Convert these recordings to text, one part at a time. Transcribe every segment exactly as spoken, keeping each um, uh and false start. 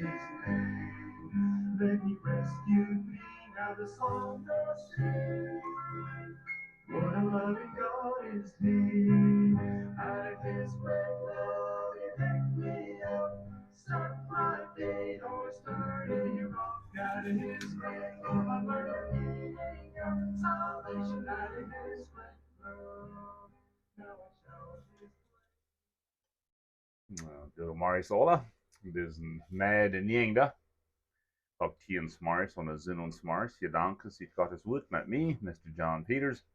His name. Then he rescued me. Now the song I sing. What a loving God is he. Out of his great love he picked me up. Struck my feet on a sturdy rock. Out of his great love I learned the meaning of salvation. Out of his great love. Now I shout his praise. Goodemorjes aula. Dit es een Mei de näajende. Klock tieen zemorjes, aun de Sinn un zemorjes. Jedanken ut Gottes Wuat met mie, Mister John Peters.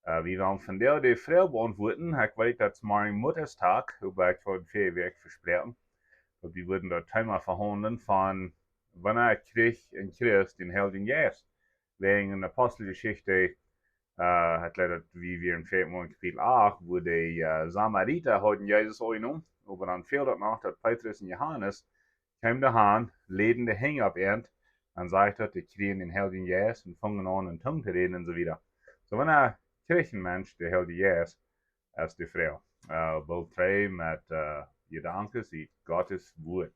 Äh, wie wellen vondoag de Froag beauntwuaden. Ekj weet, daut es morjen Muttadach, oba ekj haud väl Wäakj vesproaken, daut wie wudden daut Thema vehaundlen von, wanea kjrieech een Christ dän Heiljen Jeist. Wäajen Aposteljeschicht, äh, ekj jleew daut wie wieren en Kapitel acht, wua de, äh, Samarita hauden Jesus aunjenomen, oba dan fäld daut noch, daut Petrus un Johanes kjeemen doa han, läden de Henj opp an, un sajcht daut, dee kjrieejen dän Heiljen Jeist un fungen aun en Tungen to räden un soo wieda. Soo, wanea kjrieech een Mensch dän Heiljen Jeist, es de Froag. Äh, boolt trigj met, äh, Jedanken ut Gottes Wuat.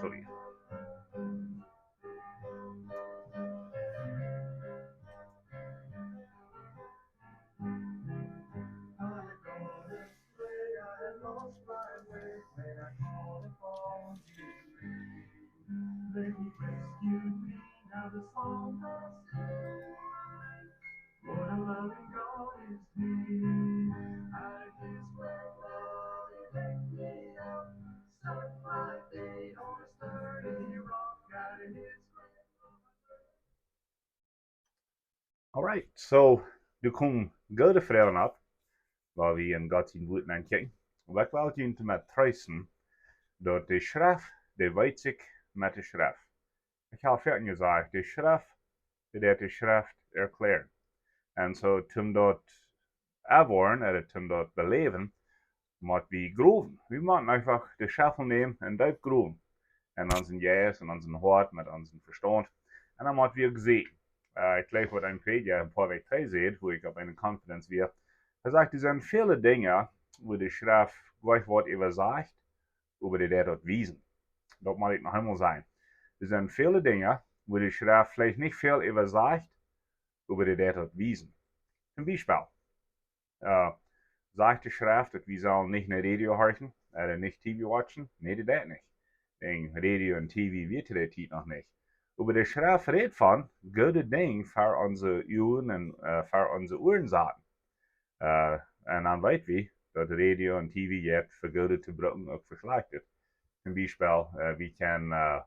Sorry. Then he rescued me. Now the song I sing. What a loving God is he. Out of his great love he picked me up. Struck my feet on a sturdy rock. Out of his great love. Alright, so, doa komen goode Froagen opp, wua wie en Gott sien Wuat nenkjikjen. Oba ekj well junt doamet treesten, daut de Schreft, dee weet sikj met de Schreft. Ekj hab väl jesajcht, de Schreft, dee deit de Schreft erkjläaren. Un soo, toom daut erwoaren, ooda toom daut beläwen, mott wie growen. Wie motten eefach de Schaufel nämen un deep growen. En onsen Jeist, en onsen Hoat, met onsen Vestaunt. Un dan mott wie uk seenen. Äh, ekj jleew, waut een Prädja een poa Wäakj trigj säd, wua ekj opp eene Konferenz wia. Hee sajcht, doa sent väle Dinja, wua de Schreft jlikj woat äwasajcht, oba dee deit daut wiesen. Daut mott ekj noch eemol sajen. Doa sent väle Dinja, wua de Schreft veleicht nich väl äwasajcht, oba dee deit daut wiesen. Toom Biespel, äh, sajcht de Schreft, daut wie sellen nich no Radio horchen, ooda nich T V watchen? Nä, dee deit nich. Wäajen Radio un T V wia to dee Tiet noch nich. Oba de Schreft rät von goode Dinja fa onse Uaren un, äh, fa onse Uaren saten. Äh, un dan weet wie, daut Radio un T V jeit fa goodet to brucken, uk fa schlajchtet. Toom Biespel, äh, wie kjennen, äh,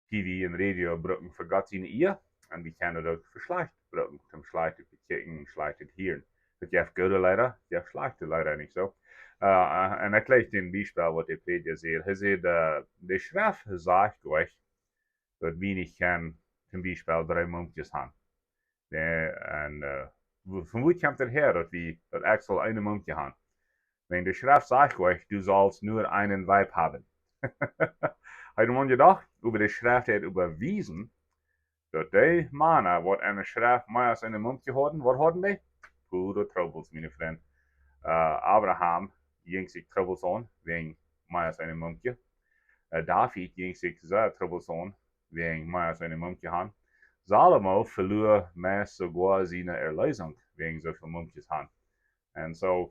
T V un Radio brucken fa Gott siene Ea, un wie kjennen daut uk fa schlajcht brucken, toom schlajchtet bekjikjen un schlajchtet hieren. Daut jeft goode Leeda, jeft schlajchte Leeda, nich soo? Äh, un ekj jlikj een Biespel, waut de Prädja säd. Hee säd, äh, de Schreft sajcht jlikj, daut wie nich kjennen, toom Biespel, dree Mumkjes han. Nä, un, äh, wo-, von wua kjemt daut häa, daut wie, daut ekj saul eene Mumkje han? Wäajen de Schreft sajcht jlikj, du saust nor eene Weib haben. Hab jie mol jedocht, oba de Schreft haft äwawiesen, daut dee Mana, waut enne Schreft mea aus eene Mumkje hauden, waut hauden dee? Pure Trubbels, miene Frind. Äh, Abraham jinkj sikj Trubbels aun, wäajen mea aus eene Mumkje. Äh, David jinkj sikj sea Trubbels aun, wäajen mea aus eene Mumkje han. Salomo veloa meist soogoa siene Erlösung, wäajen soo väl Mumkjes han. Un soo,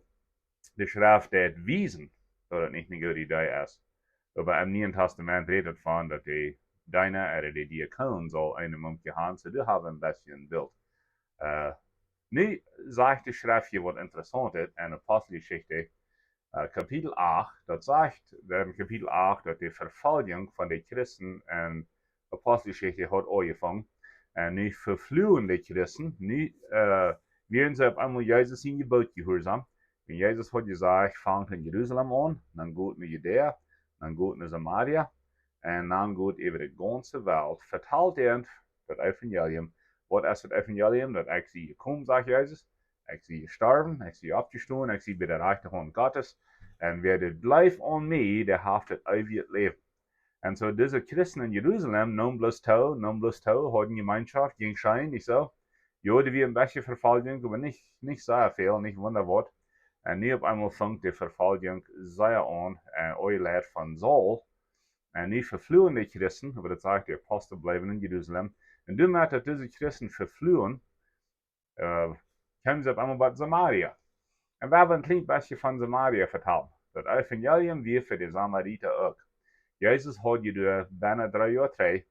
de Schreft deit wiesen, daut daut nich eene goode Idee es. Oba em Nieen Tastament rät et von, daut de Deena ooda de Diakon saul eene Mumkje han, soo doa hab wie een bät een Bilt. Äh, nu sajcht de Schreft hia waut Interessauntet en Aposteljeschicht, äh, Kapitel acht, daut sajcht en Kapitel acht, daut de Vefoljunk von de Christen en Aposteljeschicht haud aunjefongen. Un nu vefluagen de Christen, nu, äh, wieren see opp eemol Jesus sien Jeboot jehuarsaum. Un Jesus haud jesajcht, fangt en Jerusalem aun, dan got no Judäa, dan got no Samaria, un dan got äwa de gaunze Welt, vetalt an daut Evangelium. Waut es daut Evangelium? Daut ekj sie jekomen, sajcht Jesus, ekj sie jestorwen, ekj sie oppjestonen, ekj sie bie de rajchte Haunt Gottes. Un wäa dit jleeft aun mie, dee haft daut eewje Läwen. Un soo dise Christen en Jerusalem neemen bloos too, neemen bloos too, hauden Jemeenschoft, jinkj scheen, nich soo? Jo, doa wia een bät Vefoljunk, oba nich, nich sea väl, nich wundaboa. Un nu opp eemol funk de Vefoljunk sea aun, un aunjeleit von Saul. Un nu vefluagen de Christen, oba daut sajcht, de Apostel bleewen en Jerusalem. Un doamet daut dise Christen vefluagen, äh, kjeemen see opp eemol bie Samaria. Un wie haben een kjlien bät von Samaria vetalt. Daut Evangelium wia fa de Samarita uk. Jesus haud je doa bennen dree Joa trigj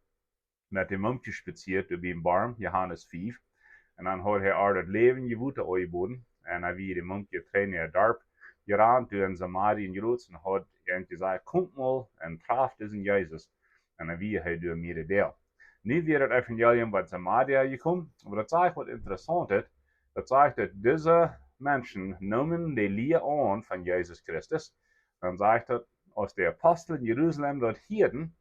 met de Mumkje spazieet, doa biem Borm, Johanes fief. Un dan haud hee äa daut läwendje Wota aunjebooden. Un hee wia de Mumkje trigj no äa Darp jerant, doa en Samaria en Jrots, un haud an jesajcht: "Komt mol un traft disen Jesus." Un dan wia hee doa mea de Deel. Nu wia daut Evangelium bie Samaria jekomen, oba daut sajcht waut Interessauntet. Daut sajcht, daut dise Menschen neemen de Lia aun von Jesus Christus. Dan sajcht daut, aus de Apostel en Jerusalem daut hieeden,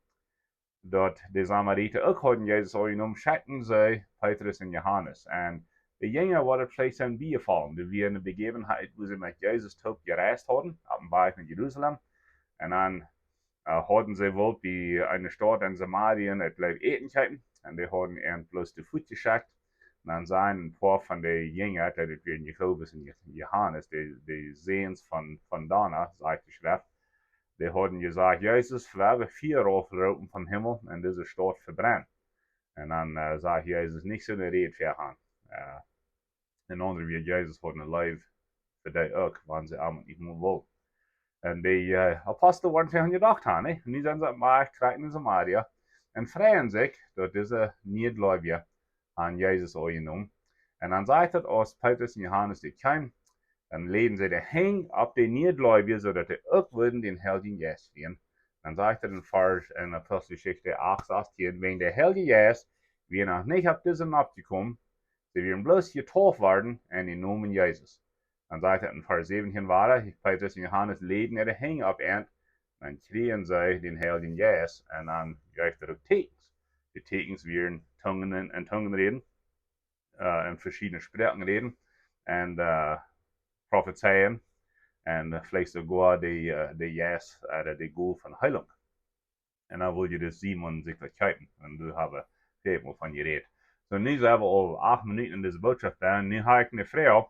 daut de Samarita uk hauden Jesus aunjenomen, schekjten see Petrus un Johanes. Un de Jinja wia daut veleicht soo biejefollen. Doa wia eene Bejäwenheit, wua see met Jesus toop jereist hauden, opp dän Wajch no Jerusalem. Un dan, äh, hauden see wullt bie eene Staut en Samarien, et bleef Äten kjeepen. Un dee hauden an bloos de Foot jeschekjt. Un dan säden een poa von de Jinja, daut wia Jakobus un Je-, Johanes, de, de Säns von, von Jona, sajcht de Schreft, dee hauden jesajcht: "Jesus, wie haben Fia raufjeroopen vom Himmel un dise Staut vebrennt." Un dan, äh, sajcht Jesus: "Nich soone Räd väa han." Äh, en aundre Wieed, Jesus haud eene Leew fa dee uk, wan see am nich mol wullen. Un de, äh, Apostel wieren väl aun jedocht han, nich? Un nu sent see opp dän Wajch trigj no Samaria un freien sikj, daut dise Niegleewje han Jesus aunjenomen. Un dan sajcht daut, aus Petrus un Johanes doa kjeemen, dan läden see de Henj opp de Niegleewje, soo daut dee uk wudden dän Heiljen Jeist kjrieen. Dan sajcht et en Varsch, en Aposteljeschicht acht sastieen: "Wäajen de Heilje Jeist wia noch nich opp dise nopp jekomen, see wieren bloos jedeept worden en dän Nomen Jesus." Dan sajcht et en Varsch säwentieen: "Wada, Petrus un Johanes läden äare Henj opp an, dan kjrieejen see dän Heiljen Jeist." Un dan jeft et uk Tieekjens. De Tieekjens wieren Tungen un, un Tungen räden, äh, en veschiedne Sproaken räden un, äh, profezeien un, äh, veleicht soogoa de, äh, de Jeist, äh, de Gow von Heilunk. Un dan wull je dis Simon sikj waut kjeepen. Un doa hab wie väl mol von jerät. Soo, nu sent wie aul acht Minuten en dise Bootschoft bennen. Nu hab ekj eene Froag: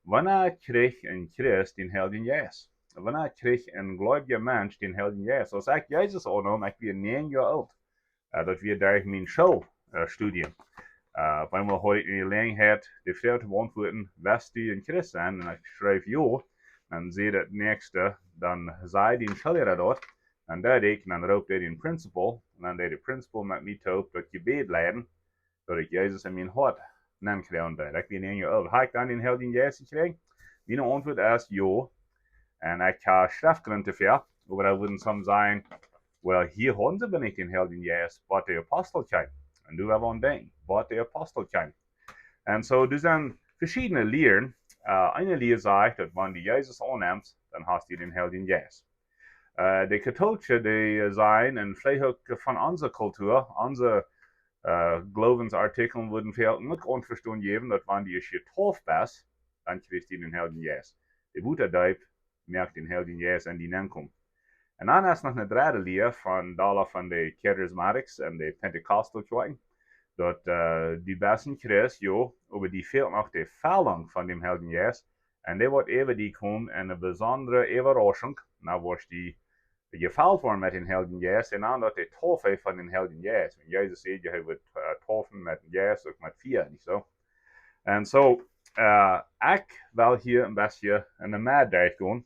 Wanea kjricht een Christ dän Heiljen Jeist? Wanea kjricht een gleewja Mensch dän Heiljen Jeist? Aus ekj Jesus aunneem, ekj wia näajen Joa oolt. Äh, daut wia derch mien School, äh, Studien. Äh, opp eemol haud ekj de Jeläajenheit, de Froag to beauntwuaden: "West du een Christ sennen?" Un ekj schreef: "Jo." Dan säd daut näakjste: "Dan saj dän Schoolliera daut." Dan deed ekj, dan roopt hee dän Principal, un dan deed de Principal met mie toop daut Jebäd leiden, daut ekj Jesus en mien Hoat nenkjrieen deed. Ekj wia näajen Joa oolt. Hab ekj dan dän Heiljen Jeist jekjräajen? Miene Auntwuat es jo. Un ekj hab Schreftgrund doafäa, oba doa wudden some sajen: "Well, hia hauden see oba nich dän Heiljen Jeist, bat de Apostel kjeemen." Un doa woa wie aun denkjen, bat de Apostel kjeemen. Un soo, doa sent veschiedne Lieren. Äh, eene Lia sajcht, daut wan du Jesus aunnemst, dan hast du dän Heiljen Jeist. Äh, de Katolsche, dee sajen, un veleicht uk von onse Kultua, onse, äh, Gloowensartikjlen wudden väl uk aun vestonen jäwen, daut wan du ieescht jedeept best, dan kjrichst du dän Heiljen Jeist. De Wota deept moakt dän Heiljen Jeist en die nenkomen. Un dan es noch eene dredde Lia von, doa von de Charismatics un de Pentecostal Kjoakjen, daut, äh, du best een Christ, jo, oba die fält noch de Fellunk von dän Heiljen Jeist. Un dee woat äwa die komen en eene besondre Äwarauschunk. Dan woascht du jefelt woaren met dän Heiljen Jeist, un dan daut de Deepen von dän Heiljen Jeist. Wan Jesus säd, hee woat, äh, deepen met dän Jeist, uk met Fia, nich soo? Un soo, äh, ekj well hia een bät en de Medd derchgonen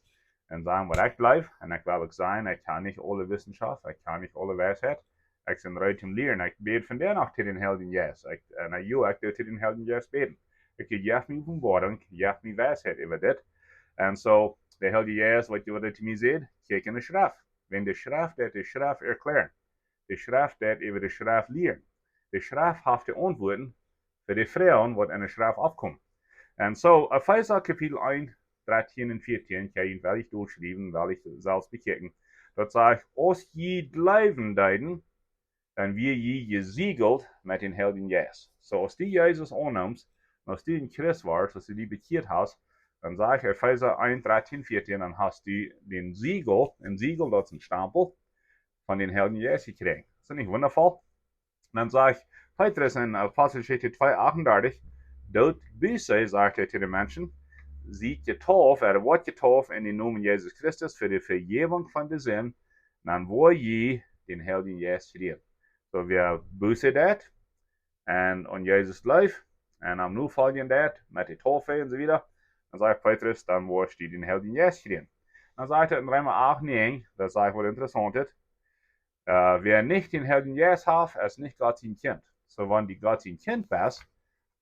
un sajen waut ekj jleew. Un ekj well uk sajen, ekj hab nich aule Wissenschaft, ekj hab nich aule Weisheit. Ekj sie reed toom lieren. Ekj bäd vondoag noch to dän Heiljen Jeist. Ekj, äh, na jo, ekj doo to dän Heiljen Jeist bäden. Ekj saj: "Jeff mie Openboarunk, jeff mie Weisheit äwa dit." Un soo, de Heilje Jeist, waut je, waut hee to mie säd: "Kjikj en de Schreft." Wan de Schreft, daut de Schreft erkjläaren. De Schreft, daut äwa de Schreft lieren. De Schreft haft de Auntwuaten fa de Froagen, waut en de Schreft oppkomen. Un soo, Efeesa Kapitel eent, drettieen un vieetieen, kjenn jie, well ekj doa schriewen, well ekj selfst bekjikjen. Daut sajcht: "Aus jie jleewen deeden, dan wia jie jesiegelt met dän Heiljen Jeist." Soo, aus du Jesus aunnemst, aus du een Christ woascht, aus du die bekjieet hast, dan sajcht Efeesa eent, drettieen, vieetieen, dan hast du dän Siegel, een Siegel, daut es een Stampel, von dän Heiljen Jeist jekjräajen. Es daut nich wundafoll? Dan sajcht Petrus en Aposteljeschicht twee achtundartich: "Doot Buße", sajcht hee to de Menschen, "siet jetauft, ooda woat jetauft en dän Nomen Jesus Christus fa de Vejäwunk von de Sind, dan woa jie dän Heiljen Jeist kjrieen." Soo, wäa Buße deit un aun Jesus jleeft un am nofoljen deit met de Taufe un soo wieda, dan sajcht Petrus, dan woascht du dän Heiljen Jeist kjrieen. Dan sajcht hee en Reema acht näajen, daut es waut Interessauntet: "Äh, wäa nich dän Heiljen Jeist haft, es nich Gott sien Kjint." Soo, wan du Gott sien Kjint best,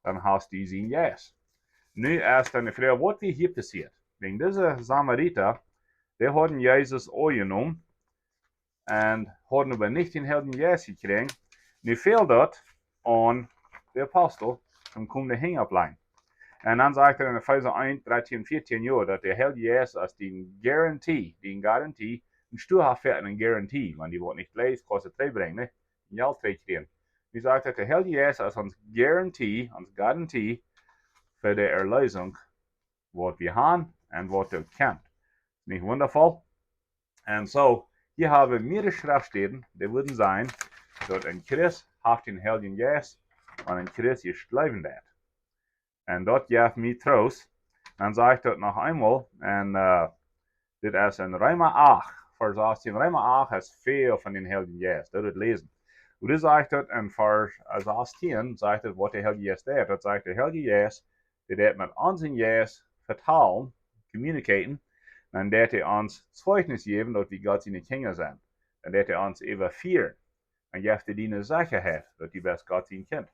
dan hast du sienen Jeist. Nu es dan de Froag, waut wia hia passieet. Wäajen dise Samarita, dee hauden Jesus aunjenomen un hauden oba nich dän Heiljen Jeist jekjräajen. Nu fäld daut aun de Apostel, om komen de Henj oppläajen. Un dan sajcht hee en Efeesa eent, dartieen, vieetieen, jo, daut de Heilje Jeist es dee Garantie, dee Garantie, un du hast fa eene Garantie, wan du waut nich jleefst, kaust du trigjbrinjen, nä? Jelt trigjkjrieen. Nu sajcht hee, de Heilje Jeist es onse Garantie, onse Garantie fa de Erleesunk, waut wie haben un waut wie kjennen. Nich wundafoll? Un soo, hia hab wie mea Schreftstäden, dee wudden sajen, daut een Christ haft dän Heiljen Jeist, wan een Christ jleewen deit. Un daut jeft mie Troost. Dan sajcht daut noch eemol, un, äh, dit es en Reema acht, Varsch sastieen. Reema acht es voll von dän Heiljen Jeist, daut läsen. Oba dit sajcht daut en Varsch, äh, sastieen, sajcht daut, waut de Heilje Jeist deit. Daut sajcht, de Heilje Jeist, dee deit met onsen Jeist vetalen, communicaten, dan deit hee ons Zeichnis jäwen, daut wie Gott siene Kjinja sent. Dan deit hee ons äwafieren. Dan jeft hee die eene Sechaheit, daut du best Gott sien Kjint.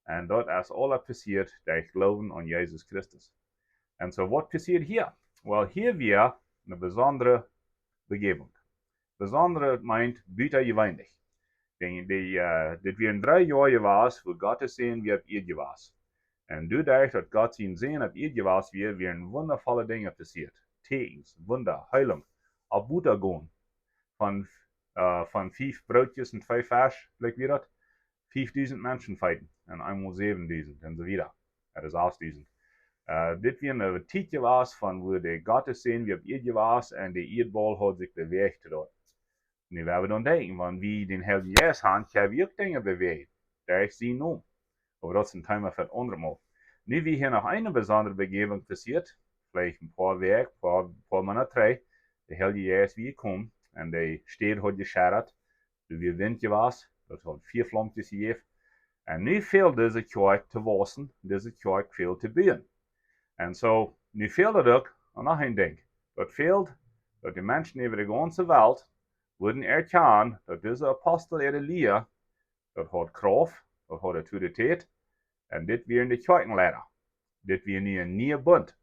Un daut es aules passieet derch Gloowen aun Jesus Christus. Un soo, waut passieet hia? Well, hia wia eene besondre Bejäwunk. Besondre meent butajeweenlich. Dee, dee, äh, dit wieren dree Joa jewast, wua Gott sien Sän wia opp Ieed jewast. Un doaderch, daut Gott sien Sän opp Ieed jewast wia, wieren wundafolle Dinja passieet. Tieekjens, Wunda, Heelunk, opp Wota gonen. Von, äh, von fief Brootjes un twee Fesch, jlikj wia daut, fiefdusent Menschen feeden. Un eemol säwendusent un soo wieda. Daut es sausdusent. Äh, dit wia eene Tiet jewast, von wua de Gott sien Sän wia opp Ieed jewast un de Ieedbaul haud sikj bewäacht doa. Nu, wie wellen dan denkjen, wan wie dän Heiljen Jeist haben, kjenn wie uk Dinja bewäajen. Daut es sien Nomen. Oba daut es een Thema fa een aundret Mol. Nu, wia hia noch eene besondre Bejäwunk passieet, veleicht een poa Wäakj, poa, poa Moonat trigj, de Heilje Jeist wia jekomen un de Städ haud jescheddat, doa wia Wint jewast, daut haud Fiaflaumkjes jejäft. Un nu fäld dise Kjoakj to wausen, dise Kjoakj fäld to buen. Un soo, nu fäld daut uk aun noch een Dinkj. Daut fäld, daut de Menschen äwa de gaunze Welt wudden erkjanen, daut dise Apostel äare Lia, daut haud Krauft, daut haud Autoritäet, un dit wieren de Kjoakjenleida. Dit wia nu een niea Bunt.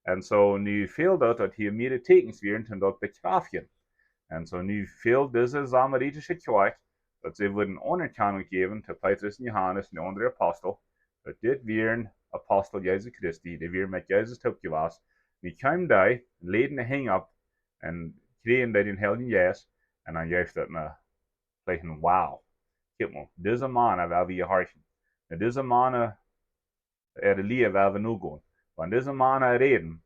Un soo, nu fäld daut, daut hia mea Tieekjens wieren, om daut to bekjraftjen. Un soo, nu fäld dise samaritische Kjoakj, daut see wudden Aunerkjanunk jäwen to Petrus un Johanes un de aundre Apostel, daut dit wieren Apostel Jesu Christi, dee wieren met Jesus toop jewast. Nu kjeemen dee un läden de Henj opp un kjrieejen dee dän Heiljen Jeist, un dan jeef daut een, veleicht een Wow. Kjikj mol, dise Mana well wie horchen. Un dise Mana, äh, äare Lia well wie nogonen. Wan dise Mana räden,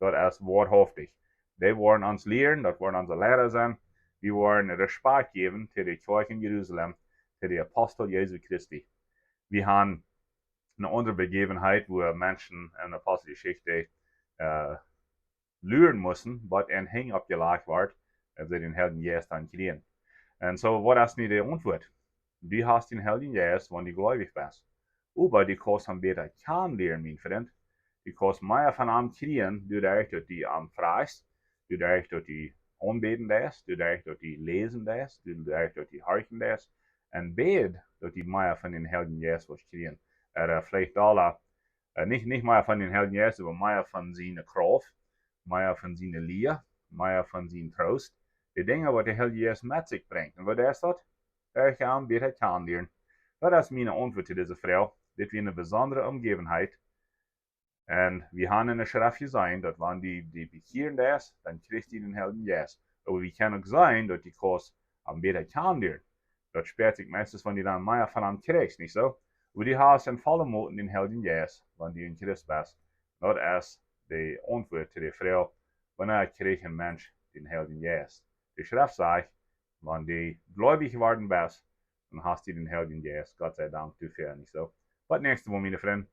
daut es woarhauftich. Dee woaren ons lieren, daut woaren onse Leida sennen. Wie woaren Respakjt jäwen to de Kjoakj en Jerusalem, to de Apostel Jesu Christi. Wie haben eene aundre Bejäwenheit, wua Menschen en Aposteljeschicht, äh, luren musten, waut an Henj oppjelajcht wort, un see dän Heiljen Jeist dan kjrieejen. Un soo, waut es nu de Auntwuat? Du hast dän Heiljen Jeist, wan du jleewich best. Oba du kaust am bäta kjanen lieren, mien Frint. Du kaust mea von am kjrieejen, doaderch daut du am frajchst, doaderch daut du aunbäden deist, doaderch daut du läsen deist, doaderch daut du horchen deist, un bäd, daut du mea von dän Heiljen Jeist woascht kjrieejen. Ooda, äh, veleicht aula, äh, nich, nich mea von dän Heiljen Jeist, oba mea von siene Krauft, mea von siene Lia, mea von sien Troost. De Dinja, waut de Heilje Jeist met sikj brinjt. Un waut es daut? Derch am bäta kjanen lieren. Daut es miene Auntwuat to dise Froag. Dit wia eene besondre Omjäwenheit. Un wie haben en de Schreft jeseenen, daut wan du die bekjieren deist, dan kjrichst du dän Heiljen Jeist. Oba wie kjennen uk seenen, daut du kaust am bäta kjanen lieren. Daut späat sikj meistens, wan du dan mea von am kjrichst, nich soo? Oba du hast en volle Moten dän Heiljen Jeist, wan du een Christ best. Daut es de Auntwuat to de Froag, wanea kjricht een Mensch dän Heiljen Jeist? De Schreft sajcht, Wan du gleubich worden best, dan hast du dän Heiljen Jeist, Gott sei Dank doafäa, nich soo? Waut näakjste Mol, miene Frind?